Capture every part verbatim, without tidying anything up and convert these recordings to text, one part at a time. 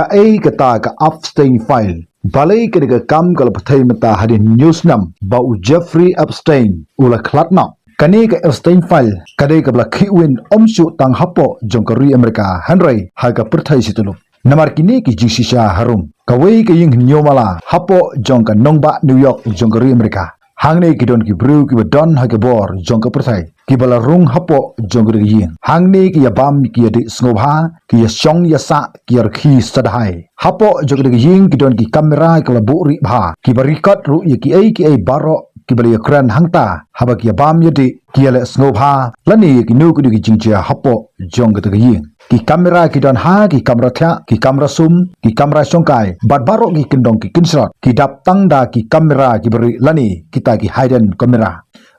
Kaei kata ka Epstein File? Balei kane ka kam ka la pynthei mynta hadien hynñiew snem ba u Jeffrey Epstein u la khlad noh? Kane ka Epstein File ka dei kaba la khihwin ym shuh tang hapoh jong ka ri Amerika hynrei ha ka pyrthei shityllup. Namar kine ki jingshisha harum. Kawei ka ïing hynñiew mala hapoh jong ka nongbah New York jong ka ri Amerika. Hangne ki don ki briew kiba don ha ki bor jong ka pyrthei, kiba la rung hapoh jong ka ri ka ïing. Hangne ki ïa bam, ki ïa dih sngewbha, ki ïa shong ïa sah, ki ïa rkhie sadhai. Hapoh jong ka ri ka ïing ki don ki kamera kiba la buhrieh bha, kiba record ruh ïa kiei kiei baroh kiba la ïa kren hangta haba ki ïa bam ïa dih, ki ïa leh sngewbha, lane ïa kino kino ki jingjia hapoh jong kata ka ïing. Ki kamera ki don ha ki kamra thiah, ki kamra sum, ki kamra shongkai, bad baroh ki kyndong ki kynshlot ki dap tang da ki kamera kiba rieh lane kita ki hidden camera.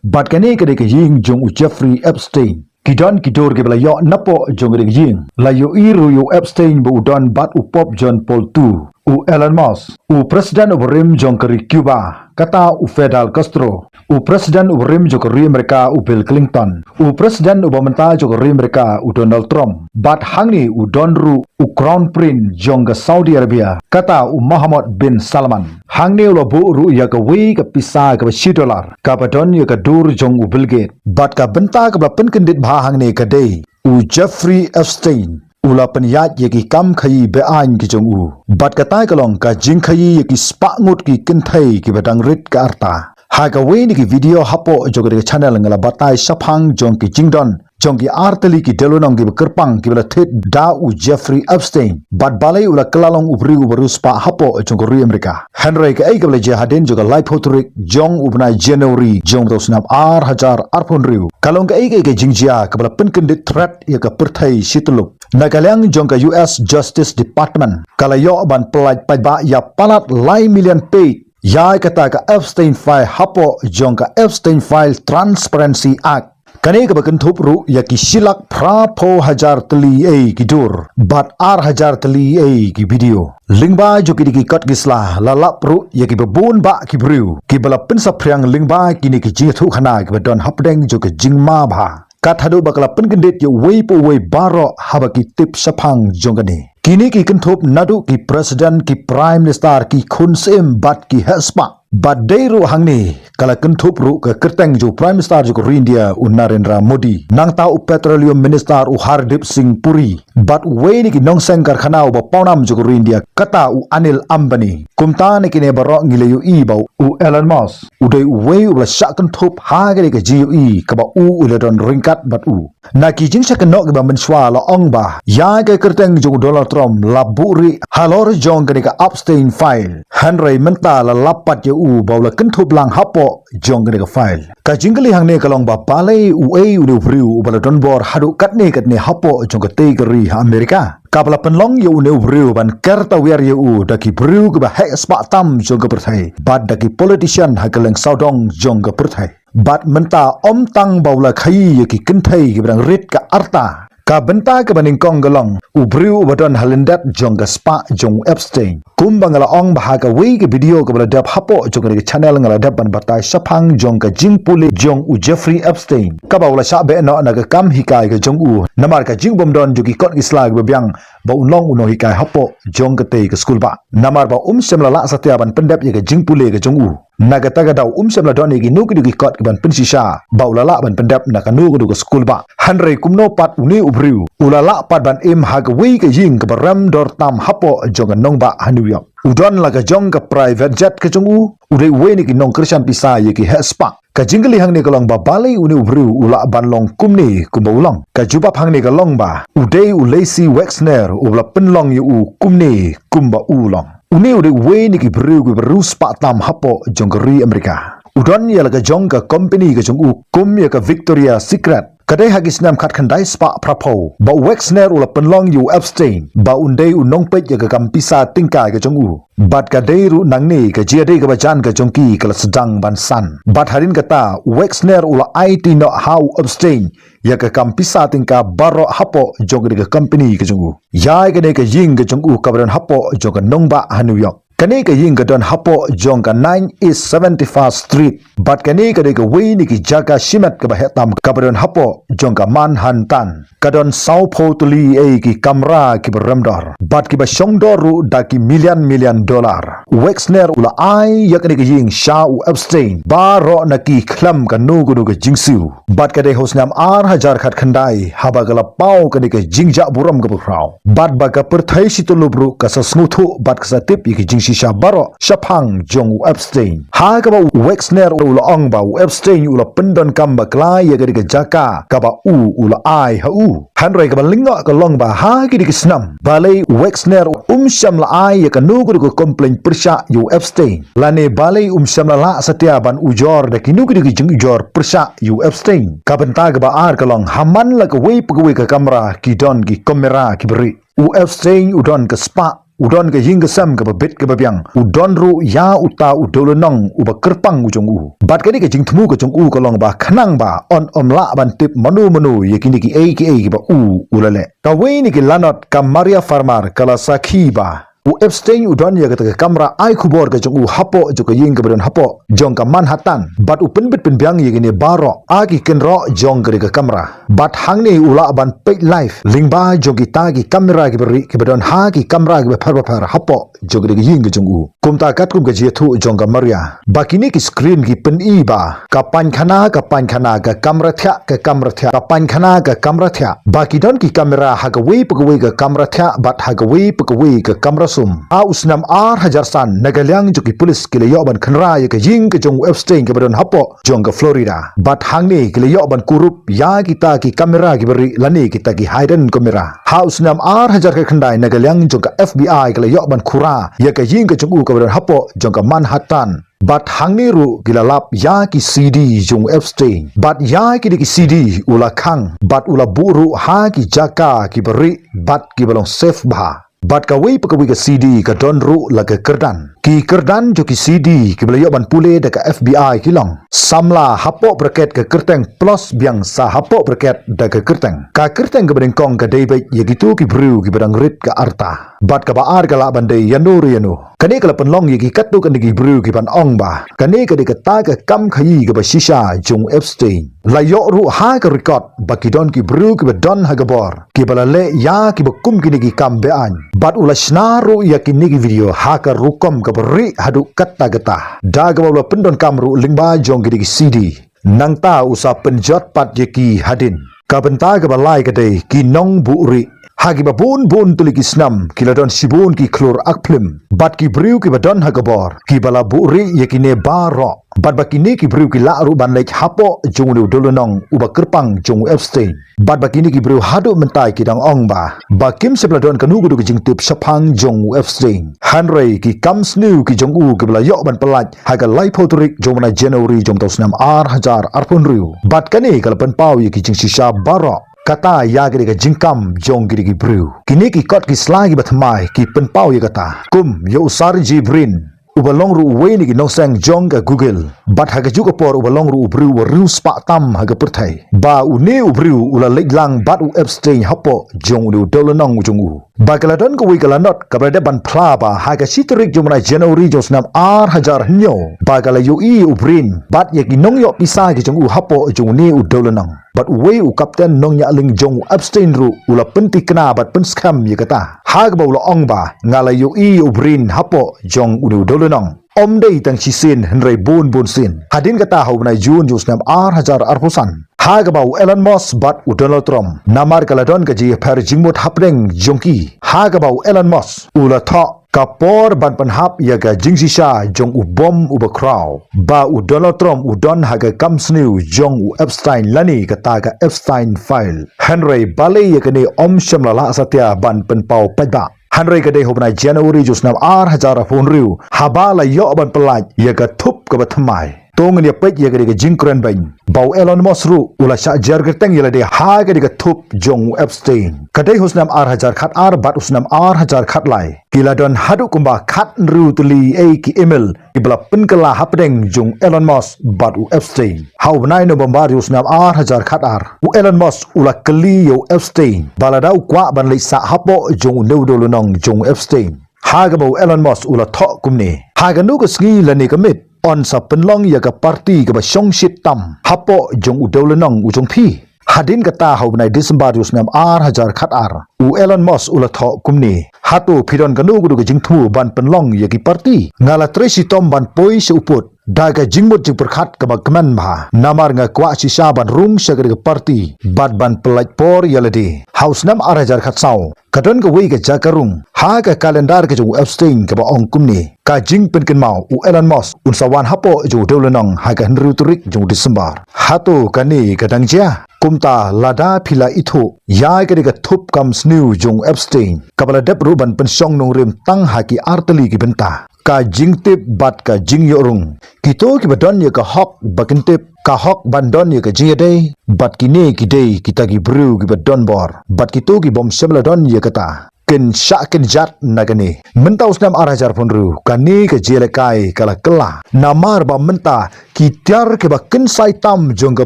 Bad kane ka dei ka ïing jong u Jeffrey Epstein. Ki don ki dur kiba la ïoh napoh jong kane ka ïing. La ïohi ruh ïa u Epstein ba u don bad u Pope John Paul two, u Elon Musk, u President uba rim jong ka ri Cuba, kata u Fidel Castro, u President uba rim jong ka ri Amerika u Bill Clinton, u President uba mynta jong ka ri Amerika u Donald Trump. Bad hangne u don ruh u Crown Prince jong ka Saudi Arabia, kata u Mohammed bin Salman. Hangne u la buh ruh ïa kawei ka pisa kaba shi dollar kaba don ïa ka dur jong u Bill Gates. Bad ka bynta kaba la pynkyndit bha hangne ka dei u Jeffrey Epstein u la pynïaid ïa ki kam khaïi be-aiñ ki jong u. Bad kata ka long ka jingkhaïi ïa ki spah ngut ki kynthei kiba dang rit ka rta. Ha kawei na ki video hapoh jong ka channel nga la batai shaphang jong ki jingdon jong ki artylli ki dewlynnong kiba kyrpang kiba la thied da u Jeffrey Epstein. Bad balei u la kylla long u briew uba riewspah hapoh jong ka ri Amerika. Hynrei kaei kaba la jia hadien jong ka laiphew tarik jong u bnai January jong u snem ar hajar arphew hynriew ka long kaei kaei ka jingjia kaba la pynkyndit thret ïa ka pyrthei shityllup. Na ka liang jong ka U S Justice Department ka la ïoh ban pyllait paidbah ïa palat lai million page ïa kata ka Epstein File hapoh jong ka Epstein File Transparency Act. Kane kaba kynthup ruh ïa ki shi lak phra phew hajar tylli ei ki dur bad ar hajar tylli ei ki video. Lyngba jong kine ki kot ki sla la lap ruh ïa kiba bun bah ki briew kiba la pynsaphriang lyngba kine ki jingïathuhkhana kiba don hapdeng jong ka jingma bha. Kat haduh ba ka la pynkyndit ïa uwei pa uwei baroh haba ki tip shaphang jong kane. Kine ki kynthup naduh ki president, ki prime minister, ki khun syiem bad ki heh spah. Bad dei ruh hangne ka la kynthup ruh ka kyrteng jong u Prime Minister jong ka ri India u Narendra Modi, nangta u Petroleum Minister u Hardeep Singh Puri, bad uwei na ki nongseng karkhana uba pawnam jong ka ri India kata u Anil Ambani. Kumta na kine baroh ngi la ïohi ba u Elon Musk u dei uwei uba la shah kynthup ha kane ka jingïohi kaba u u la don ryngkat bad u. Na ki jingshah kynnoh kiba mynshuwa la ong ba ïa ka kyrteng jong u Donald Trump la buhrieh halor jong kane ka Epstein File. Hynrei mynta la lap pat ïa u ba u la kynthup lang hapoh jong kane ka file. Ka jingkylli hangne ka long ba balei uei une u briew uba la don bor haduh katne katne hapoh jong katei ka ri ha Amerika. Kaba la pynlong ïa une u briew ban ker tawiar ïa u da ki briew kiba heh spah tam jong ka pyrthei bad da ki politician ha kylleng sawdong jong ka pyrthei. Bad mynta ym tang ba u la khaïi ïa ki kynthei kiba dang rit ka rta. Ka bynta kaba nyngkong ka long u briew uba don ha lyndet jong ka spah jong u Epstein. Kumba nga la ong ba ha kawei ka video kaba la dep hapoh jong kane ka channel nga la dep ban batai shaphang jong ka jingpule jong u Jeffrey Epstein, kaba u la shah beh noh na ka kam hikai ka jong u namar ka jingbymdon jong ki kot ki sla kiba biang ba un long u nonghikai hapoh jong katei ka skulbah. Namar ba um shym la lah satia ban pyndep ïa ka jingpule ka jong u. Na kata ka daw um shym la don ïa kino kino ki kot kiban pynshisha ba u la lah ban pyndep na kano kano ka skulbah. Hynrei kumno pat une u briew u la lah pat ban im ha kawei ka ïing kaba rem dor tam hapoh jong ka nongbah ha New York. U don la ka jong ka private jet ka jong u, u dei uwei na ki nongkyrshan pisa ïa ki heh spah. Ka jingkylli hangne ka long ba balei une u briew u lah ban long kumne kumba u long. Ka jubab hangne ka long ba u dei u Lacey Wexner uba la pynlong ïa u kumne kumba u long. Une u dei uwei na ki briew kiba riewspah tam hapoh jong ka ri Amerika. U don ïa la ka jong ka company ka jong u kum ïa ka Victoria Secret. Ka dei ha ki snem khatkhyndai spah phra phew ba u Wexner u la pynlong ïa u Epstein ba un dei u nongpeit ïa ka kam pisa tyngka ka jong u. Bad ka dei ruh nangne ka jingïadei kaba jan ka jong ki ka la sdang ban san. Bad hadien kata u Wexner u la aiti noh ha u Epstein ïa ka kam pisa tyngka baroh hapoh jong kane ka company ka jong u. Ïa kane ka ïing ka jong u kaba don hapoh jong ka nongbah ha New York. Kane ka ïing ka don hapoh jong ka nine East seventy-first Street. Bad kane ka dei kawei na ki jaka shimet kaba heh tam kaba don hapoh jong ka Manhattan. Ka don sawphew tylli ei ki kamra kiba rem dor bad kiba shong dor ruh da ki million million dollar. U Wexner u la ai ïa kane ka ïing sha u Epstein baroh na ki khlem kano kano ka jingsiew. Bad ka dei ha u snem ar hajar khatkhyndai haba ka la paw kane ka jingjah burom kaba khraw. Bad ba ka pyrthei shi tyllup ruh ka sa sngewthuh bad ka sa tip ïa ki jingshisha baroh shaphang jong u Epstein. Ha kaba u Wexner u la ong ba u Epstein u la pyndonkam bakla ïa kane ka jaka kaba u u la ai ha u. Hynrei kaba lyngngoh ka long ba ha kine ki snem balei u Wexner um shym la ai ïa kano kano ka complaint pyrshah ïa u Epstein. Lane balei um shym la lah satia ban ujor da kino kino ki jingujor pyrshah ïa u Epstein. Ka bynta kaba ar ka long ha man la kawei pa kawei ka kamra ki don ki kamera kiba rieh. U Epstein u don ka spah, u don ka ïing ka sem kaba bit kaba biang, u don ruh ïa uta u dewlynnong uba kyrpang u jong u. Bad kane ka jingthmu ka jong u ka long ba khnang ba un ym lah ban tip mano mano ïa kine ki ei ki ei kiba u u la leh. Kawei na ki lanot ka Maria Farmer ka la sakhi ba u Epstein u don ïa kata ka kamra ai khubor ka jong u hapoh jong ka ïing kaba don hapoh jong ka Manhattan. Bad u pynbit pynbiang ïa kine baroh ha ki kynroh jong kane ka kamra. Bad hangne u lah ban peit live lyngba jong kita ki kamera kiba rieh kiba don ha ki kamra kiba pher ba pher hapoh jong kane ka ïing ka jong u. Kumta katkum ka jingïathuh jong ka Maria ba kine ki screen ki pyni ba ka painkhana ka painkhana, ka kamra thiah ka kamra thiah, ka painkhana ka kamra thiah. Ba ki don ki kamera ha kawei pa kawei ka kamra thiah bad ha kawei pa kawei ka kamra sum. Ha u snem ar hajar san na ka liang jong ki pulit ki la ïoh ban kynra ïa ka ïing ka jong u Epstein kaba don hapoh jong ka Florida. Bad hangne ki la ïoh ban kurup ïa kita ki kamera kiba rieh lane kita ki hidden camera. Ha u snem ar hajar khatkhyndai na ka liang jong ka F B I ki la ïoh ban khura ïa ka ïing ka jong u kaba don hapoh jong ka Manhattan. Bad hangne ruh ki la lap ïa ki C D jong u Epstein. Bad ïa kine ki C D u la khang bad u la buh ruh ha ki jaka kiba rieh bad kiba long safe bha. Bad kawei pa kawei ka C D ka don ruh la ka kyrdan. Ki kyrdan jong ki C D kiba la ïoh ban pule da ka F B I ki long: samla hapoh bracket ka kyrteng plus biang sa hapoh bracket da ka kyrteng. Ka kyrteng kaba nyngkong ka dei beit ïa kito ki briew kiba dang rit ka arta. Bad kaba ar ka lah ban dei ïano re ïano. Kane ka la pynlong ïa ki katto katne ki briew ki ban ong ba kane ka dei kata ka kam khaïi kaba shisha jong u Epstein. La ïoh ruh ha ka record ba ki don ki briew kiba don ha ka bor kiba la leh ïa kiba kum kine ki kam be-aiñ. Bad u la shna ruh ïa kine ki video ha ka rukom kaba rieh haduh katta katta. Da kaba u la pyndonkam ruh lyngba jong kine ki C D. Nangta u sa pynjot pat ïa ki hadien. Ka bynta kaba lai ka dei ki nongbuhrieh. Ha kiba bun bun tylli ki snem ki la don shibun ki khlur ak phlim. Bad ki briew kiba don ha ka bor kiba la buhrieh ïa kine baroh. Bad ba kine ki briew ki lah ruh ban leit hapoh jong une u dewlynnong uba kyrpang jong u Epstein. Bad ba kine ki briew haduh mynta ki dang ong ba ba kim shym la don kano kano ka jingtip shaphang jong u Epstein. Hynrei ki kam sniew ki jong u kiba la ïoh ban pyllait ha ka laiphew tarik jong u bnai January jong u snem ar hajar arphew hynriew. Bad kane ka la pynpaw ïa ki jingshisha baroh. Kata ïa kine ka jingkam jong kine ki briew. Kine ki kot ki sla kiba thymmai ki pynpaw ïa kata. Kum ïa u Sergey Brin uba long ruh uwei na ki nongseng jong ka Google. Bad ha kajuh ka por uba long ruh u briew uba riewspah tam ha ka pyrthei. Ba une u briew u la leit lang bad u Epstein hapoh jong une u dewlynnong u jong u. Ba ka la don kawei ka lanot kaba la dep ban phla ba ha ka shi tarik jong u bnai January jong u snem ar hajar hynñiew ba ka la ïohi ïa u Brin bad ïa ki nongïoh pisa ki jong u hapoh jong une u dewlynnong. Bad uwei u kapten nongñiah lieng jong u Epstein ruh u la pyntikna bad pynskhem ïa kata. Ha kaba u la ong ba nga la ïohi ïa u Brin hapoh jong une u dewlynnong. Ym dei tang shisien hynrei bun bun sien. Hadien kata ha u bnai June jong u snem ar hajar arphew san. Ha kaba u Elon Musk bad u Donald Trump. Namar ka la don ka jingïapher jingmut hapdeng jong ki. Ha kaba u Elon Musk u la thoh ka por ban pynhap ïa ka jingshisha jong u bom uba khraw. Ba u Donald Trump u don ha ka kam sniew jong u Epstein lane kata ka Epstein file. Hynrei balei ïa kane ym shym la lah satia ban pynpaw paidbah. Hynrei ka dei ha u bnai January jong u snem ar hajar arphew hynriew haba la ïoh ban pyllait ïa ka thup kaba thymmai. To ngin ïa peit ïa kane ka jingkren beiñ. Ba u Elon Musk ruh u la shah jer kyrteng ïa lade ha kane ka thup jong u Epstein. Ka dei ha u snem ar hajar khatar bad u snem ar hajar khatlai. Ki la don haduh kumba khathynriew tylli ei ki email kiba la pynkylla hapdeng jong u Elon Musk bad u Epstein. Ha u bnai November jong u snem ar hajar khatar. U Elon Musk u la kylli ïa u Epstein ba lada u kwah ban leit sah hapoh jong une u dewlynnong jong u Epstein. Ha kaba u Elon Musk u la thoh kumne: Ha kano ka sngi lane ka miet yn sa pynlong ïa ka party kaba shongshit tam hapoh jong u dewlynnong u jong phi? Hadien kata, ha u bnai December jong u snem ar hajar khatar, u Elon Musk u la thoh kumne: Hato phi don kano kano ka jingthmu ban pynlong ïa ki party? Nga la trei shitom ban poi sha u pud da ka jingmut jingpyrkhat kaba kmen bha, namar nga kwah shisha ban rung sha kane ka party bad ban pyllait por ïa lade. Ha u snem ar hajar khatsaw, ka don kawei ka jaka rung ha ka calendar ka jong u Epstein kaba ong kumne: Ka jingpynkynmaw, u Elon Musk un sa wan hapoh jong u dewlynnong ha ka hynriew tarik jong u December. Hato kane ka dang jia? Kumta lada phi la ithuh ïa kane ka thup kam sniew jong u Epstein, kaba la dep ruh ban pynshong nongrim tang ha ki artylli ki bynta, ka jingtip bad ka jingïoh rung. Kito kiba don ïa ka hok ba kin tip, ka hok ban don ïa ka jingïadei, bad kine ki dei kita ki briew kiba don bor, bad kito ki bym shym la don ïa kata kin shah kynjat na kane. Mynta u snem ar hajar arphew hynriew, kane ka jingïalehkai ka la kylla, namar ba mynta ki tiar kiba kynsai tam jong ka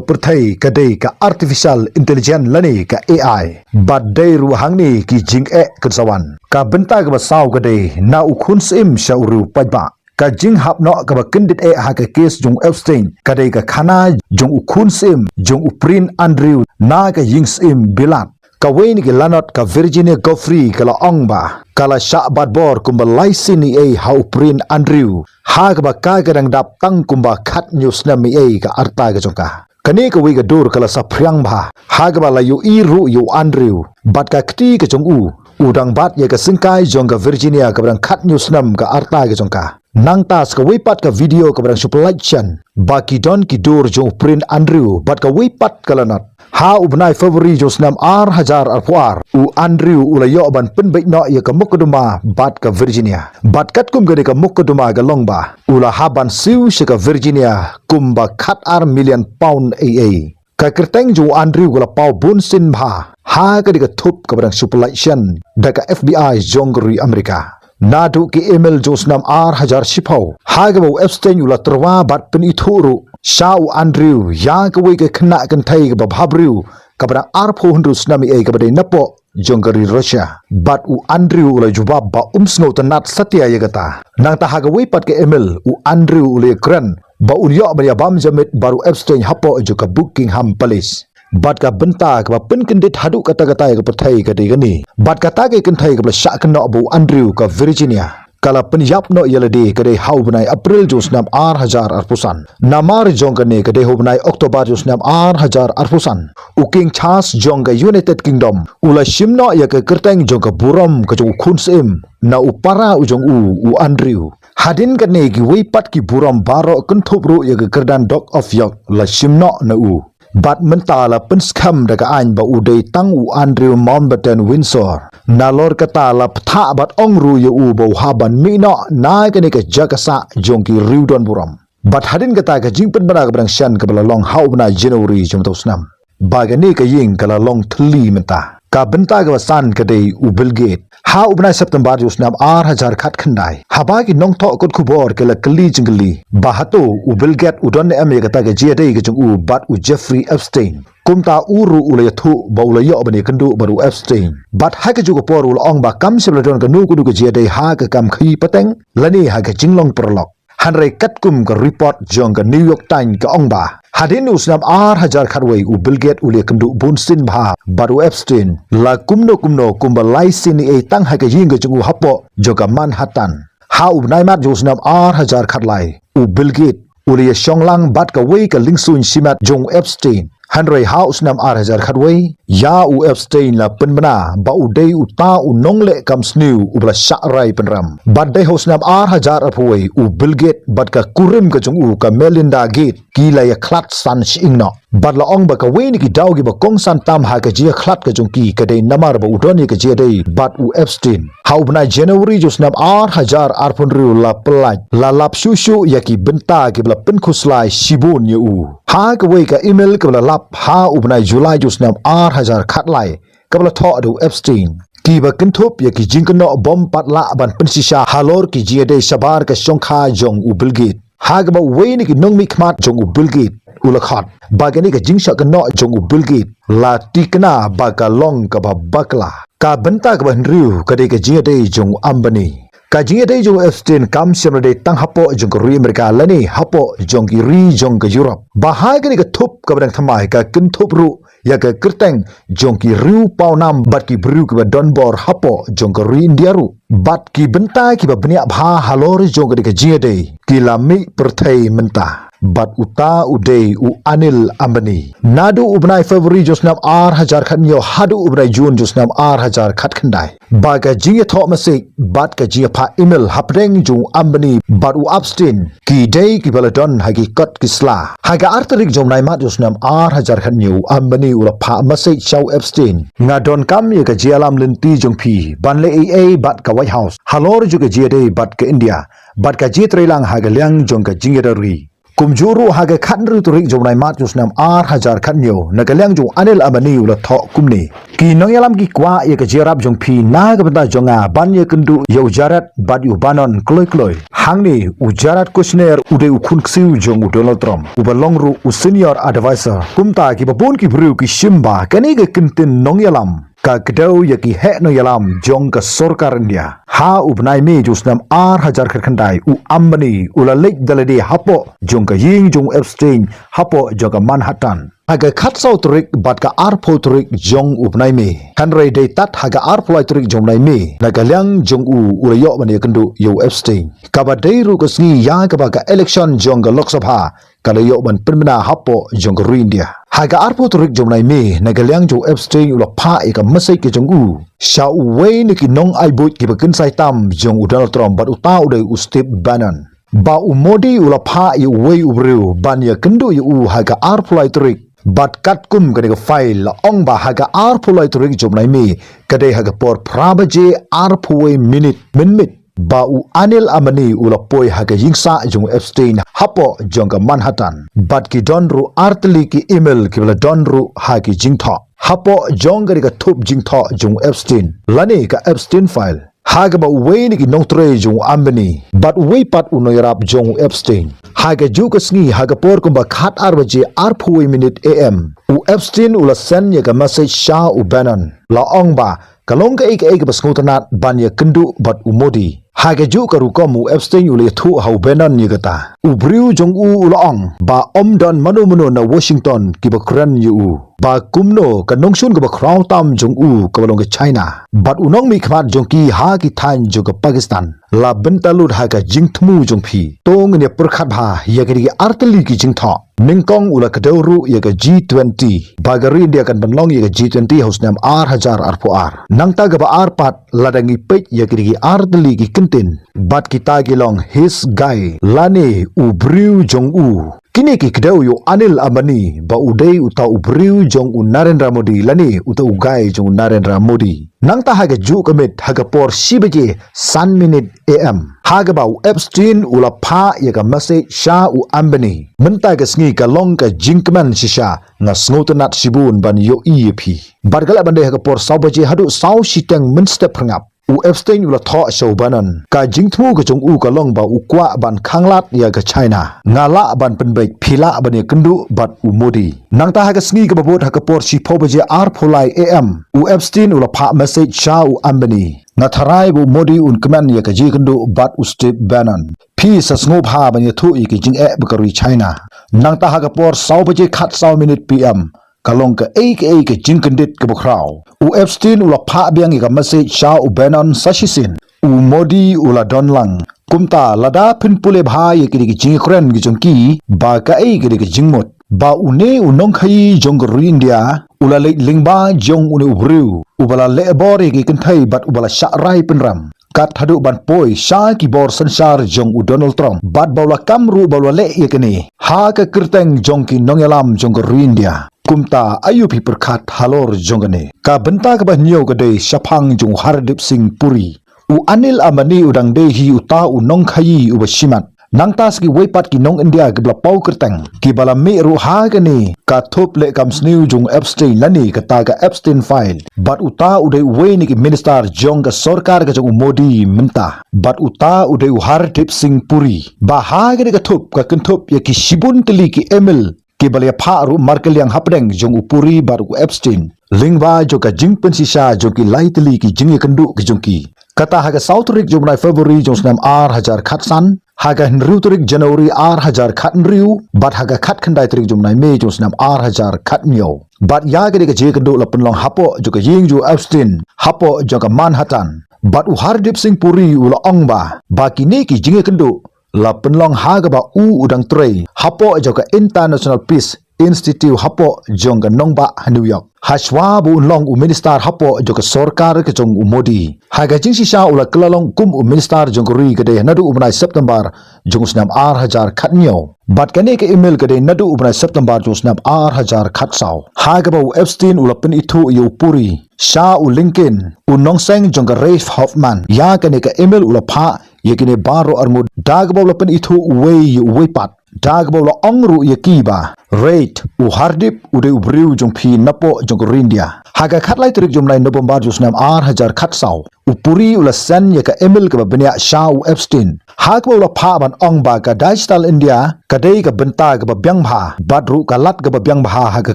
pyrthei ka dei ka artificial intelligence lane ka A I. Bad dei ruh hangne ki jingeh kin sa wan. Ka bynta kaba saw ka dei na u khun syiem sha u riew paidbah. Ka jinghap noh kaba kyndit eh ha ka kes jong u Epstein ka dei ka khana jong u khun syiem jong u Prince Andrew na ka ïing syiem bilat. Kawei na ki lanot, ka Virginia Giuffre, ka la ong ba ka la shah bat bor kumba lai sien eiei ha u Prince Andrew, ha kaba ka ka dang dap tang kumba khathynñiew snem eiei ka rta ka jong ka. Kane kawei ka dur ka la saphriang bha ha kaba la ïohi ruh ïa u Andrew bad ka kti ka jong u, u dang bat ïa ka syngkai jong ka Virginia kaba dang khathynñiew snem ka rta ka jong ka. Nangta sa kawei pat ka video kaba dang shu pyllait shen ba ki don ki dur jong u Prince Andrew bad kawei pat ka lanot. Ha u bnai February jong u snem ar hajar arphew ar, u Andrew u la ïoh ban pynbeit noh ïa ka mukotduma bad ka Virginia. Bad katkum kane ka mukotduma ka long ba u la hap ban siew sha ka Virginia kumba khatar million pound eiei. Ka kyrteng jong u Andrew ka la paw bun sien bha ha kane ka thup kaba dang shu pyllait shen da ka F B I jong ka ri Amerika. Naduh ki email jong u snem ar hajar shiphew, ha kaba u Epstein u la tyrwa bad pynithuh ruh sha u Andrew ïa kawei ka khynnah kynthei kaba bhabriew kaba dang arphew hynriew snem eiei kaba dei napoh jong ka ri Russia. Bad u Andrew u la jubab ba um sngewtynnat satia ïa kata. Nangta ha kawei pat ka email, u Andrew u la ïakren ba un ïoh ban ïabam jamit bad u Epstein hapoh jong ka Buckingham Palace. Bad ka bynta kaba pynkyndit haduh katta katta ïa ka pyrthei ka dei kane. Bad kata ka kynthei kaba la shah kynnoh ba u Andrew, ka Virginia, ka la pynïap noh ïa lade ka dei ha u bnai April jong u snem ar hajar arphew san. Namar jong kane ka dei ha u bnai October jong u snem ar hajar arphew san, u King Charles jong ka United Kingdom u la shim noh ïa ka kyrteng jong ka burom ka jong u khun syiem na u para u jong u, u Andrew. Hadien kane kiwei pat ki burom baroh kynthup ruh ïa ka kyrdan Duke of York la shim noh na u. Bad mynta la pynskhem da ka aiñ ba u dei tang u Andrew Mountbatten Windsor. Nalor kata la pynthah bad ong ruh ïa u ba u hap ban mih noh na kane ka jaka sah jong ki riew don burom. Bad hadien kata ka jingpynbna kaba dang shen kaba la long ha u bnai January jong uta u snem, ba kane ka ïing ka la long thylli mynta. Ka bynta kaba san ka dei u Bill Gates. Ha u bnai September jong u snem ar hajar khatkhyndai, haba ki nongthoh kot khubor ki la kylli jingkylli ba hato u Bill Gates u don ne em ïa kata ka jingïadei ka jong u bad u Jeffrey Epstein, kumta u ruh u la ïathuh ba u la ïoh ban ïakynduh bad u Epstein. Bad ha kajuh ka por u la ong ba kam shym la don kano kano ka jingïadei ha ka kam khaïi pateng lane ha ka jinglong paralok. Hynrei katkum ka report jong ka New York Times ka ong ba hadien u snem ar hajar khatwei, u Bill Gates u la ïakynduh bun sien bha bad u Epstein, la kumno kumno kumba lai sien eiei tang ha ka ïing ka jong u hapoh jong ka Manhattan. Ha u bnai March jong u snem ar hajar khatlai, u Bill Gates u la ïashong lang bad kawei ka lyngsuiñ shimet jong u Epstein. Hynrei ha u snem ar hajar khatwei, ïa u Epstein la pynbna ba u dei uta u nongleh kam sniew uba la shah rai pynrem. Bad dei ha u snem ar hajar arphew wei, u Bill Gates bad ka kurim ka jong u, ka Melinda Gates, ki la ïakhlad san shyieng noh. Bad la ong ba kawei na ki daw kiba kongsan tam ha ka jingïakhlad ka jong ki ka dei namar ba u don ïa ka jingïadei bad u Epstein. Ha u bnai January jong u snem ar hajar arphew hynriew la pyllait, la lap shuh shuh ïa ki bynta kiba la pynkhuslai shibun ïa u. Ha kawei ka email kaba la lap ha u bnai July jong u snem ar hajar khatlai, kaba la thoh da u Epstein, kiba kynthup ïa ki jingkynnoh bym pat lah ban pynshisha halor ki jingïadei shabar ka shongkha jong u Bill Gates. Ha kaba uwei na ki nongmihkhmat jong u Bill Gates u la khot ba kane ka jingshah kynnoh jong u Bill Gates la tikna ba ka long kaba bakla. Ka bynta kaba hynriew ka dei ka jingïadei jong u Ambani. Ka jingïadei jong u Epstein kam shym la dei tang hapoh jong ka ri Amerika lane hapoh jong ki ri jong ka Europe. Ba ha kane ka thup kaba dang thymmai ka kynthup ruh ïa ka kyrteng jong ki riewpawnam bad ki briew kiba don bor hapoh jong ka ri India ruh. Bad ki bynta kiba bniah bha halor jong kane ka jingïadei ki la mih pyrthei mynta. Bad uta u dei u Anil Ambani. Naduh u bnai February jong u snem ar hajar khathynñiew haduh u bnai June jong u snem ar hajar khatkhyndai. Ba ka jingïathoh message bad ka jingïaphah email hapdeng jong u Ambani bad u Epstein ki dei kiba la don ha ki kot ki sla. Ha ka ar tarik jong u bnai March jong u snem ar hajar khathynñiew u Ambani u la phah message sha u Epstein. Nga donkam ïa ka jingïalam lynti jong phi ban leh ei ei bad ka White House halor jong ka jingïadei bad ka India bad ka jingïatreilang ha ka liang jong ka jingïada ri. Kumjuh ruh ha ka khathynriew tarik jong u bnai March jong u snem ar hajar khathynñiew na ka liang jong u Anil Ambani u la thoh kumne. Ki nongïalam ki kwah ïa ka jingïarap jong phi na ka bynta jong nga ban ïakynduh ïa u Jared bad ïa u Bannon kloi kloi. Hangne u Jared Kushner u dei u khun ksiew jong u Donald Trump uba long ruh u senior advisor. Kumta kiba bun ki briew ki shim ba kane ka kyntien nongïalam ka kdew ïa ki heh nongïalam jong ka sorkar India. Ha u bnai May jong u snem ar hajar khatkhyndai u Ambani u la leit da lade hapoh jong ka ïing jong u Epstein hapoh jong ka Manhattan. Ha ka khatsaw tarik bad ka arphew tarik jong u bnai May. Hynrei dei tat ha ka arphew lai tarik jong u bnai May na ka liang jong u u la ïoh ban ïakynduh ïa u Epstein. Kaba dei ruh ka sngi ïa kaba ka election jong ka Lok Sabha ka la ïoh ban pynbna hapoh jong ka ri India. Ha ka arphew tarik jong u bnai May na ka liang jong u Epstein u la phah ïa ka message ka jong u sha uwei na ki nongai buit kiba kynsai tam jong u Donald Trump bad uta u dei u Steve Bannon. Ba u Modi u la phah ïa uwei u briew ban ïakynduh ïa u ha ka arphew lai tarik. Bad katkum kane ka file la ong ba ha ka arphew lai tarik jong u bnai May ka dei ha ka por phra baje arphew wei minit mynmiet. Ba u Anil Ambani u la poi ha ka ïingsah jong u Epstein hapoh jong ka Manhattan. Bad ki don ruh artylli ki email kiba la don ruh ha ki jingthoh hapoh jong kane ka thup jingthoh jong u Epstein lane ka Epstein file. Ha kaba uwei na ki nongtrei jong u Ambani bad uwei pat u nongïarap jong u Epstein. Ha kajuh ka sngi ha ka por kumba khatar baje arphew wei minit A M u Epstein u la send ïa ka message sha u Bannon. La ong ba ka long kaei kaei kaba sngewtynnat ban ïakynduh bad u Modi. Ha kajuh ka rukom u Epstein u la ïathuh ha u Bannon ïa kata. U briew jong u u la ong ba ym don mano mano na Washington kiba kren ïa u. Ba kumno ka nongshun kaba khraw tam jong u kaba long ka China bad u nongmihkhmat jong ki ha ki thaiñ jong ka Pakistan la bynta lut ha ka jingthmu jong phi. To ngin ïa pyrkhat bha ïa kine ki artylli ki jingthoh. Nyngkong u la kdew ruh ïa ka G twenty ba ka ri India kan pynlong ïa ka G twenty ha u snem ar hajar arphew ar. Nangta kaba ar pat lada ngi peit ïa kine ki artylli ki kyntien bad kita ki long his guy lane u briew jong u. Kine ki kdew ïa u Anil Ambani ba u dei uta u briew jong u Narendra Modi lane uta u guy jong u Narendra Modi. Nangta ha kajuh ka miet ha ka por shi baje san minit A M ha kaba u Epstein u la phah ïa ka message sha u Ambani. Mynta ka sngi ka long ka jingkmen shisha, nga sngewtynnat shibun ban ïohi ïa phi. Bad ka la ban dei ha ka por saw baje haduh saw shiteng mynstep phyrngap. U Epstein u la thoh sha u Bannon. Ka jingthmu ka jong u ka long ba u kwah ban khanglad ïa ka China. Nga lah ban pynbeit phi lah ban ïakynduh bad u Modi. Nangta ha ka sngi kaba bud ha ka por shiphew baje arphew lai A M u Epstein u la phah message sha u Ambani. Nga tharai ba u Modi un kmen ïa ka jingïakynduh bad u Steve Bannon. Phi sa sngewbha ban ïathuh ïa ki jingeh ba ka ri China. Nangta ha ka por saw baje khatsaw minit P M ka long kaei kaei ka jingkyndit kaba khraw. U Epstein u la phah biang ïa ka message sha u Bannon sa shisien. U Modi u la don lang. Kumta lada phin pule bha ïa kine ki jingkren ki jong ki ba kaei kine ki jingmut. Ba une u nongkhaïi jong ka ri India u la leit lyngba jong une u briew uba la leh bor ïa ki kynthei bad uba la shah rai pynrem. Kat haduh ban poi sha ki bor synshar jong u Donald Trump bad ba u la kam ruh ba u la leh ïa kane ha ka kyrteng jong ki nongïalam jong ka ri India. Kumta aïu phi pyrkhat halor jong kane? Ka bynta kaba hynñiew ka dei shaphang jong u Hardeep Singh Puri. U Anil Ambani u dang dei hi uta u nongkhaïi uba shimat. Nangta sa kiwei pat ki nong India kiba la paw kyrteng kiba la mih ruh ha kane ka thup leh kam sniew jong u Epstein lane kata ka Epstein file. Bad uta u dei uwei na ki minister jong ka sorkar ka jong u Modi mynta. Bad uta u dei u Hardeep Singh Puri. Ba ha kane ka thup ka kynthup ïa ki shibun tylli ki email kiba la ïaphah ruh markylliang hapdeng jong u Puri bad u Epstein lyngba jong ka jingpynshisha jong ki lai tylli ki jingïakynduh ki jong ki. Kata ha ka saw tarik jong u bnai February jong u snem ar hajar khatsan, ha ka hynriew tarik January ar hajar khathynriew, bad ha ka khatkhyndai tarik jong u bnai May jong u snem ar hajar khathynñiew. Bad ïa kane ka jingïakynduh la pynlong hapoh jong ka ïing jong u Epstein, hapoh jong ka Manhattan. Bad u Hardeep Singh Puri u la ong ba, ba kine ki jingïakynduh la pynlong ha kaba u u dang trei hapoh jong ka International Peace Institute hapoh jong ka nongbah ha New York, hashwa ba un long u minister hapoh jong ka sorkar ka jong u Modi. Ha ka jingshisha u la kylla long kum u minister jong ka ri ka dei naduh u bnai September jong u snem ar hajar khathynñiew. Bad kane ka email ka dei naduh u bnai September jong u snem ar hajar khatsaw, ha kaba u Epstein u la pynithuh ïa u Puri sha u LinkedIn, u nongseng jong ka Reeve Hoffman. Ïa kane ka email u la phah ïa kine baroh arngut da kaba u la pynithuh uwei ïa uwei pat, da kaba u la ong ruh ïa ki ba, Reeve, u Hardeep u dei u briew jong phi napoh jong ka ri India. Ha ka khatlai tarik jong u bnai November jong u snem ar hajar khatsaw, u Puri u la send ïa ka email kaba bniah sha u Epstein, ha kaba u la phah ban ong ba ka Digital India ka dei ka bynta kaba biang bha, bad ruh ka lad kaba biang bha ha ka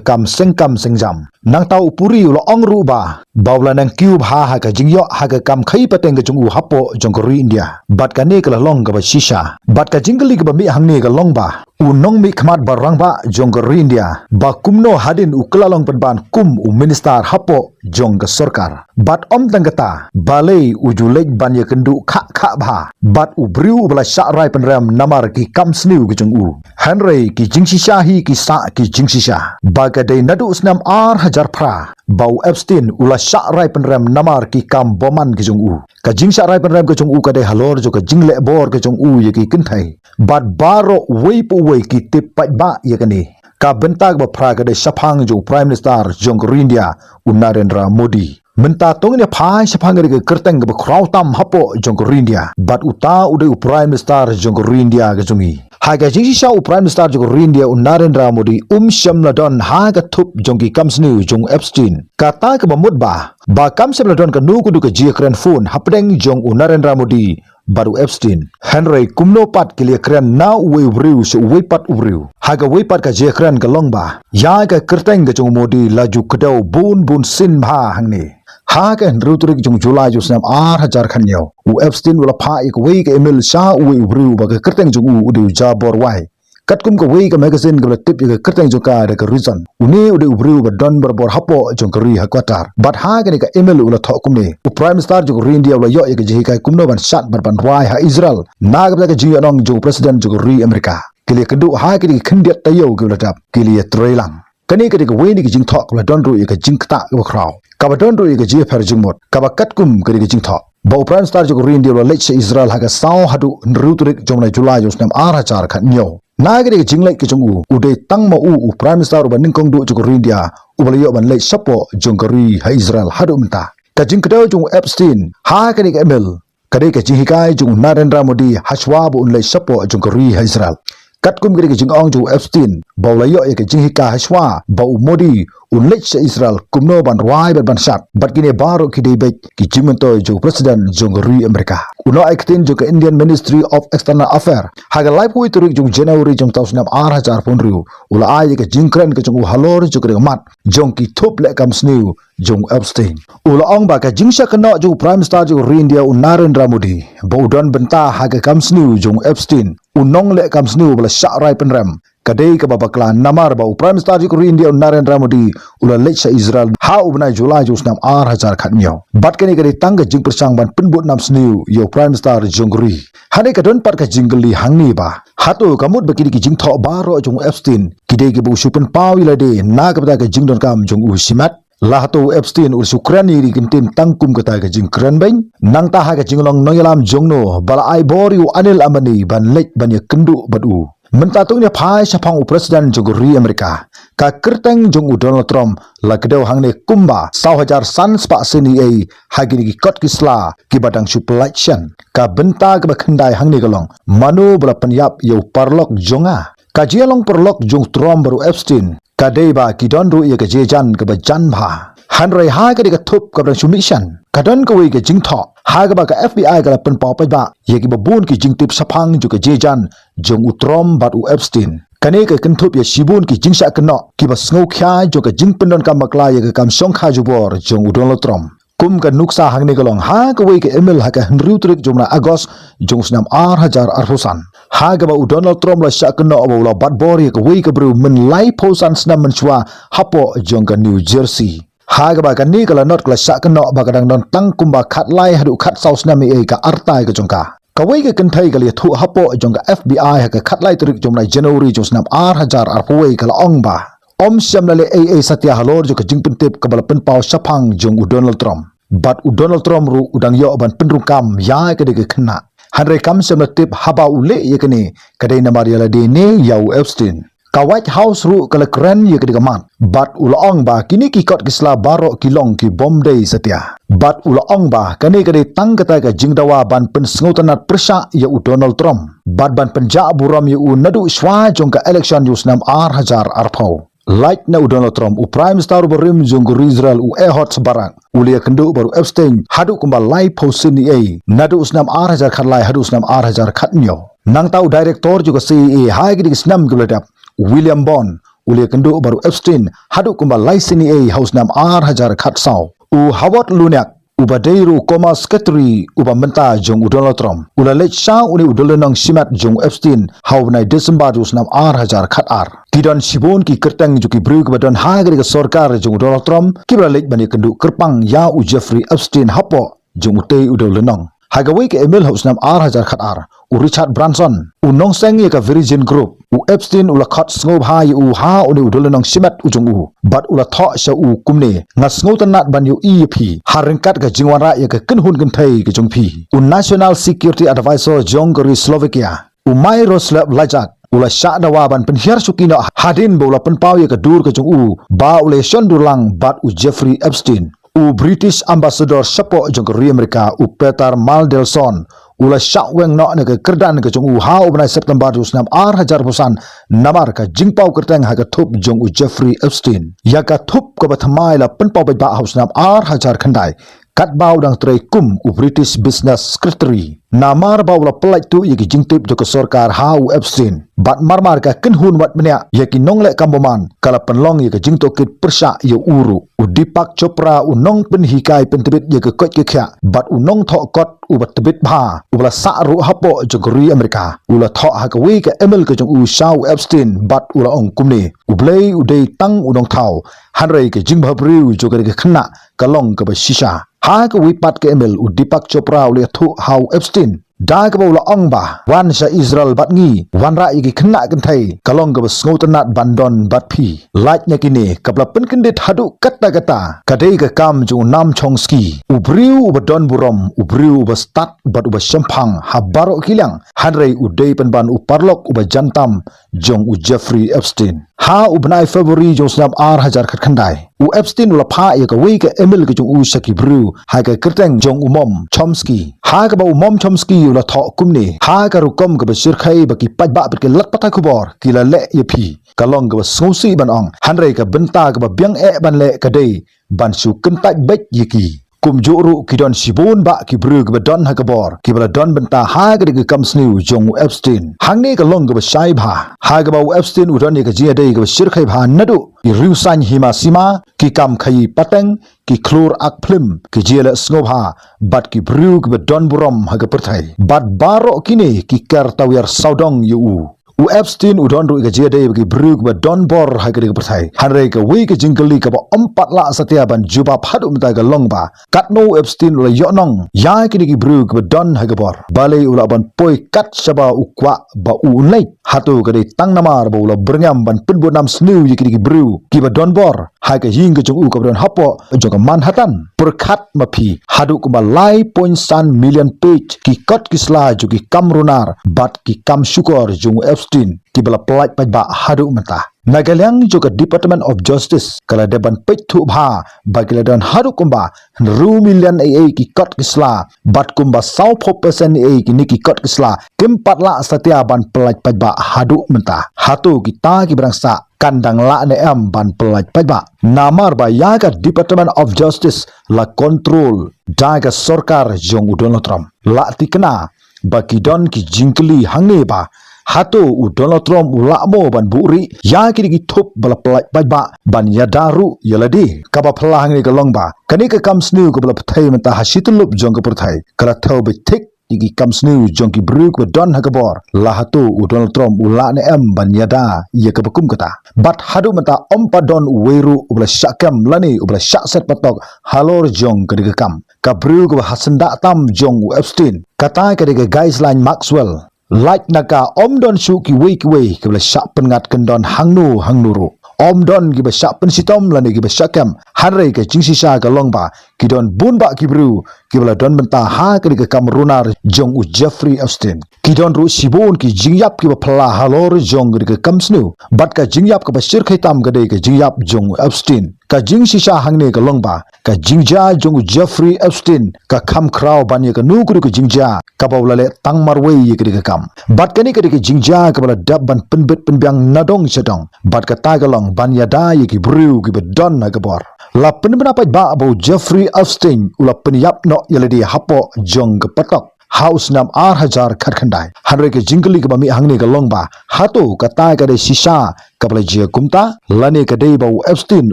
kam sengkam sengjam. Nangta u Puri u la ong ruh ba, ba u la nang kiew bha ha ka jingïoh ha ka kam khaïi pateng ka jong u hapoh jong ka ri India. Bad kane ka la long kaba shisha. Bad ka jingkylli kaba mih hangne ka long ba, u nongmihkhmat ba rangbah jong ka ri India, ba kumno hadien u kylla long pynban kum u minister hapoh jong ka sorkar. Bad ym tang kata, balei u ju leit ban ïakynduh khah khah bha bad u briew uba la shah rai pynrem namar ki kam sniew ki jong u. Hynrei ki jingshisha hi ki sah ki jingshisha. Ba ka dei naduh u snem ar hajar phra ba u Epstein u la shah rai pynrem namar ki kam bymman ki jong u. Ka jingshah rai pynrem ki jong u ka dei halor jong ka jingleh bor ki jong u ïa ki kynthei. Bad baroh uwei pa uwei ki tip paidbah ïa kane. Ka bynta kaba phra ka dei shaphang jong u Prime Minister jong ka ri India, u Narendra Modi. Mynta to ngin ïa phai shaphang ïa ka kyrteng kaba khraw tam hapoh jong ka ri India. Bad uta u dei u Prime Minister jong ka ri India ka jong ngi. Ha ka jingshisha u Prime Minister jong ka ri India u Narendra Modi um shym la don ha ka thup jong ki kam sniew jong u Epstein. Kata kaba mut ba, ba kam shym la don kano kano ka jingïakren phone hapdeng jong u Narendra Modi bad u Epstein. Hynrei kumno pat ki la ïakren na uwei u briew sha uwei pat u briew. Ha kawei pat ka jingïakren ka long ba, ïa ka kyrteng ka jong u Modi la ju kdew bun bun sien bha hangne. Ha ka hynriew tarik jong u July jong u snem ar hajar khathynñiew, u Epstein u la phah ïa kawei ka email sha uwei u briew ba ka kyrteng jong u u dei u Jabor Wai. Katkum kawei ka magazine kaba la tip ïa ka kyrteng jong ka da ka Reason. Une u dei u briew ba don barabor hapoh jong ka ri ha Qatar. Bad ha kane ka email u la thoh kumne: U Prime Minister jong ka ri India u la ïoh ïa ka jinghikai kumno ban shad bad ban rwai ha Israel, na ka bynta ka jingïohnong jong u President jong ka ri Amerika. Ki la ïakynduh ha kine ki khyndiat taïew kiba la dep, ki la ïatreilang. Kane ka dei kawei na ki jingthoh kaba la don ruh ïa ka jingktah kaba khraw, kaba don ruh ïa ka jingïapher jingmut, kaba katkum ka dei ka jingthoh ba u Prime Minister jong ka ri India u la leit sha Israel ha ka saw haduh hynriew tarik jong u bnai July jong u snem ar hajar khathynñiew. Na ka dei ka jingleit ka jong u, u dei tang ma u, u Prime Minister uba nyngkong duh jong ka ri India uba la ïoh ban leit shapoh jong ka ri ha Israel haduh mynta. Ka jingkdew jong u Epstein ha kane ka email ka dei ka jinghikai jong u Narendra Modi hashwa ba un leit shapoh jong ka ri ha Israel. Katkum ka dei ka jingong jong u Epstein ba u la ïoh ïa ka jinghikai hashwa ba u Modi un leit sha Israel kumno ban rwai bad ban shad. Bad kine baroh ki dei beit ki jingmyntoi jong u President jong ka ri Amerika. U nongai ktien jong ka Indian Ministry of External Affairs ha ka laiphew tarik jong u January jong uta u snem ar hajar arphew hynriew u la ai ïa ka jingkren ka jong u halor jong ka dei ka mat jong ki thup leh kam sniew jong u Epstein. U la ong ba ka jingshah kynnoh jong u Prime Minister jong ka ri India u Narendra Modi ba u don bynta ha ka kam sniew jong u Epstein, u nongleh kam sniew ba la shah rai pynrem, ka dei kaba bakla namar ba u Prime Minister jong ka ri India u Narendra Modi u la leit sha Israel ha u bnai July jong u snem ar hajar khathynñiew. Bad kane ka dei tang ka jingpyrshang ban pynbud nam sniew ïa u Prime Minister jong ka ri. Hangne ka don pat ka jingkylli hangne ba, hato ka mut ba kine ki jingthoh baroh jong u Epstein ki dei kiba u shu pynpaw ïa lade na ka bynta ka jingdonkam jong u shimet? La hato u Epstein u la shu kren ïa kine ki kyntien tang kum kata ka jingkren beiñ? Nangta ha ka jinglong nongïalam jong no ba la ai bor ïa u Anil Ambani ban leit ban ïakynduh bad u? Mynta to ngin ïa phai shaphang u President jong ka ri Amerika. Ka kyrteng jong u Donald Trump la kdew hangne kumba saw hajar san spah sien ei ei ha kine ki kot ki sla kiba dang shu pyllait shen. Ka bynta kaba khyndai hangne ka long, mano ba la pynïap ïa u paralok jong nga? Ka jingïalong paralok jong u Trump bad u Epstein ka dei ba ki don ruh ïa ka jingïajan kaba jan bha. Hynrei ha ka dei ka thup kaba dang shu mih shen, ka don kawei ka jingthoh ha kaba ka F B I ka la pynpaw paidbah ïa kiba bun ki jingtip shaphang jong ka jingïajan jong u Trump bad u Epstein. Kane ka kynthup ïa shibun ki jingshah kynnoh kiba sngewkhia jong ka jingpyndonkam bakla ïa ka kam shongkha jubor jong u Donald Trump. Kum ka nuksa hangne ka long ha kawei ka email ha ka hynriew tarik jong u bnai August jong u snem ar hajar arphew san, ha kaba u Donald Trump u la shah kynnoh ba u la bat bor ïa kawei ka briew mynlaiphew san snem mynshuwa hapoh jong ka New Jersey. Ha kaba kane ka lanot ka la shah kynnoh ba ka dang don tang kumba khatlai haduh khatsaw snem eiei ka arta ka jong ka. Kawei ka kynthei ka la ïathuh hapoh jong ka F B I ha ka khatlai tarik jong u bnai January jong u snem ar hajar arphew wei ka la ong ba ym shym la leh eiei satia halor jong ka jingpyntip kaba la pynpaw shaphang jong u Donald Trump. Bad u Donald Trump ruh u dang ïoh ban pynrung kam ïa kadei ka khynnah. Hynrei kam shym la tip haba u leh ïa kane, ka dei namar ïa lade ne ïa u Epstein. Ka White House ruh ka la kren ïa kadei ka mat bad u la ong ba kine ki kot ki sla baroh ki long ki bym dei satia. Bad u la ong ba kane ka dei tang kata ka jingdawa ban pynsngewtynnad pyrshah ïa u Donald Trump bad ban pynjah burom ïa u naduh shuwa jong ka election ïa u snem ar hajar arphew. Lait na u Donald Trump, u Prime Minister uba rim jong ka ri Israel, u Ehud Barak, u la ïakynduh bad u Epstein haduh kumba laiphew sien eiei, naduh u snem ar hajar khatlai haduh u snem ar hajar khathynñiew. Nangta u Director jong ka C I A ha kine ki snem kiba la dep, u William Burns, u la ïakynduh bad u Epstein haduh kumba lai sien eiei ha u snem ar hajar khatsaw. U Howard Lutnick, uba dei ruh u Commerce Secretary uba mynta jong u Donald Trump, u la leit sha une u dullynnong shimet jong u Epstein ha u bnai December jong u snem ar hajar khatar. Ki don shibun ki kyrteng jong ki briew kiba don ha kane ka sorkar jong u Donald Trump kiba la leit ban ïakynduh kyrpang ïa u Jeffrey Epstein hapoh jong utei u dullynnong. Ha kawei ka email ha u snem ar hajar khatar, u Richard Branson, u nongseng ïa ka Virgin Group, u Epstein u la khot sngewbha ïa u ha une u dullynnong shimet u jong u bad u la thoh sha u kumne, nga sngewtynnad ban ïohi ïa phi ha ryngkat ka jingwanrah ïa ka kynhun kynthei ka jong phi. U National Security Advisor jong ka ri Slovakia, u Miroslav Lajcak, u la shah dawa ban pynhiar shuki noh hadien ba u la pynpaw ïa ka dur ka jong u ba u la ïashon dur lang bad u Jeffrey Epstein. U British Ambassador shapoh jong ka ri Amerika, u Peter Mandelson, u la shah weng noh na ka kyrdan ka jong u ha u bnai September jong u snem ar hajar arphew san namar ka jingpaw kyrteng ha ka thup jong u Jeffrey Epstein. Ïa ka thup kaba thymmai la pynpaw paidbah ha u snem ar hajar khyndai katba u dang trei kum u British Business Secretary. Namar ba u la pyllait tuh ïa ki jingtip jong ka sorkar ha u Epstein bad marmar ka kynhun wad bniah ïa ki nongleh kam bymman, ka la pynlong ïa ka jingtohkit pyrshah ïa u ruh. U Deepak Chopra, u nongpynhikai pyntbit ïa ka koit ka khiah bad u nongthoh kot uba tbit bha, uba la sah ruh hapoh jong ka ri Amerika, u la thoh ha kawei ka email ka jong u sha u Epstein bad u la ong kumne: U Blei u dei tang u nongthaw, hynrei ka jingbhabriew jong kane ka khynnah ka long kaba shisha. Ha kawei pat ka email, u Deepak Chopra u la ïathuh ha u Epstein da kaba u la ong ba, wan sha Israel bad ngi wanrah ïa ki khynnah kynthei, ka long kaba sngewtynnad ban don bad phi. Lait na kine, kaba la pynkyndit haduh katta katta ka dei ka kam jong u Noam Chomsky, u briew uba don burom, u briew uba stad bad uba shemphang ha baroh ki liang, hynrei u dei pynban u paralok uba jan tam jong u Jeffrey Epstein. Ha u bnai February jong u snem ar hajar khatkhyndai, u Epstein u la phah ïa kawei ka email ka jong u sha ki briew ha ka kyrteng jong u Mom Chomsky, ha kaba u Mom Chomsky u la thoh kumne: Ha ka rukom kaba shyrkhei ba ki paidbah bad ki lad pathai khubor ki la leh ïa phi, ka long kaba sngewsih ban ong, hynrei ka bynta kaba biang eh ban leh ka dei ban shu kyntait beit ïa ki. Kumjuh ruh ki don shibun bah ki briew kiba don ha ka bor kiba la don bynta ha kane ka kam sniew jong u Epstein. Hangne ka long kaba shai bha, ha kaba u Epstein u don ïa ka jingïadei kaba shyrkhei bha naduh ki riewsaiñ hima sima, ki kam khaïi pateng, ki khlur ak phlim, ki jingïaleh sngewbha bad ki briew kiba don burom ha ka pyrthei. Bad baroh kine ki ker tawiar sawdong ïa u. U Epstein u don ruh ïa ka jingïadei bad ki briew kiba don bor ha kane ka pyrthei. Hynrei kawei ka jingkylli kaba ym pat lah satia ban jubab haduh mynta ka long ba, katno u Epstein u la ïoh nong ïa kine ki briew kiba don ha ka bor? Balei u lah ban poi kat shaba u kwah ba u un leit? Hato ka dei tang namar ba u la byrngem ban pynbud nam sniew ïa kine ki briew kiba don bor ha ka ïing ka jong u kaba don hapoh jong ka Manhattan? Pyrkhat ma phi, haduh kumba lai point san million page ki kot ki sla jong ki kam runar bad ki kam shukor jong u Epstein kiba la pyllait paidbah haduh mynta. Na ka liang jong ka Department of Justice, ka la dep ban peit thuh bha ba ki la don haduh kumba hynriew million eiei ki kot ki sla bad kumba sawphew percent eiei kine ki kot ki sla kim pat lah satia ban pyllait paidbah haduh mynta. Hato kita kiba dang sah kan dang lah ne em ban pyllait paidbah? Namar ba ïa ka Department of Justice la control da ka sorkar jong u Donald Trump. La thikna ba ki don ki jingkylli hangne ba Hato u Donald Trump u lah mo ban buhrieh ïa kine ki thup ba la pyllait paidbah ban ïada ruh ïa lade? Kaba phylla hangne ka long ba kane ka kam sniew kaba la pynthei mynta ha shi tyllup jong ka pyrthei ka la thew beit thik ïa ki kam sniew jong ki briew kiba don ha ka bor. La hato u Donald Trump u lah ne em ban ïada ïa kaba kum kata? Bad haduh mynta ym pat don uwei ruh uba la shah kem lane uba la shah set patok halor jong kane ka kam. Ka briew kaba ha syndah tam jong u Epstein, kata ka dei ka Ghislaine Maxwell. Lait na ka, ym don shuh kiwei kiwei kiba la shah pynngat kyndon hangno hangno ruh. Ym don kiba shah pynshitom lane kiba shah kem. Hynrei ka jingshisha ka long ba ki don bun bah ki briew kiba la don bynta ha kane ka kam runar jong u Jeffrey Epstein. Ki don ruh shibun ki jingïap kiba phylla halor jong kane ka kam sniew. Bad ka jingïap kaba shyrkhei tam ka dei ka jingïap jong u Epstein. Ka jingshisha hangne ka long ba ka jingjia jong u Jeffrey Epstein ka kham khraw ban ïa kano kano ka jingjia kaba u la leh tang marwei ïa kane ka kam. Bad kane ka dei ka jingjia kaba la dep ban pynbit pynbiang nadong shadong. Bad kata ka long ban ïada ïa ki briew kiba don ha ka bor. La pynbna paidbah ba u Jeffrey Epstein u la pynïap noh ïa lade hapoh jong ka patok ha u snem ar hajar khatkhyndai. Hynrei ka jingkylli kaba mih hangne ka long ba hato kata ka dei shisha kaba la jia kumta, lane ka dei ba u Epstein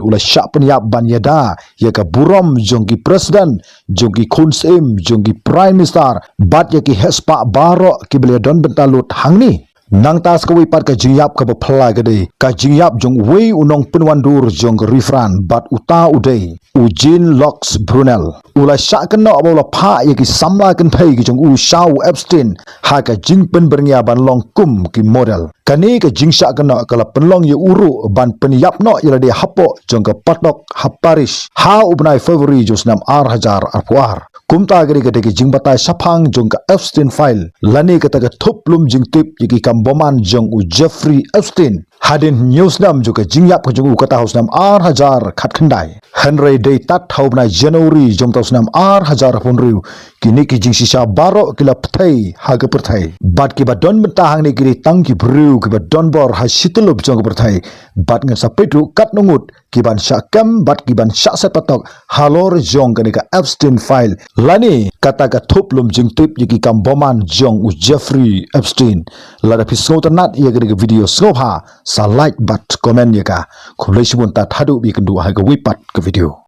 u la shah pynïap ban ïada ïa ka burom jong ki president, jong ki khun syiem, jong ki prime minister bad ïa ki heh spah baroh kiba la don bynta lut hangne. Nangta sa kawei pat ka jingïap kaba phylla ka dei ka jingïap jong uwei u nongpynwandur jong ka riewspah bad uta u dei u Jean-Luc Brunel. U la shah kynnoh ba u la phah ïa ki samla kynthei ki jong u sha u Epstein ha ka jingpynbyrngia ban long kum ki model. Kane ka jingshah kynnoh ka la pynlong ïa u ruh ban pynïap noh ïa lade hapoh jong ka patok ha Paris ha u bnai February jong u snem ar hajar arphew ar. Kumta ka dei ka dei ka jingbatai shaphang jong ka Epstein file lane kata ka thup lum jingtip ïa ki kam bymman jong u Jeffrey Epstein. Hadien hynñiew snem jong ka jingïap ka jong u kata ha u snem ar hajar khatkhyndai. Hynrei dei tad ha u bnai January jong uta u snem ar hajar arphew hynriew kine ki jingshisha baroh ki la pynthei ha ka pyrthei. Bad kiba don bynta hangne ki dei tang ki briew kiba don bor ha shi tyllup jong ka pyrthei. Bad ngan sa peit ruh katno ngut ki ban shah kem bad ki ban shah set patok halor jong kane ka Epstein file lane kata ka thup lum jingtip ïa ki kam bymman jong u Jeffrey Epstein. Lada phi sngewtynnat ïa kane ka video sngewbha sa like bad comment ïa ka. Khublei shibun tad haduh ba ïakynduh ha kawei pat ka video.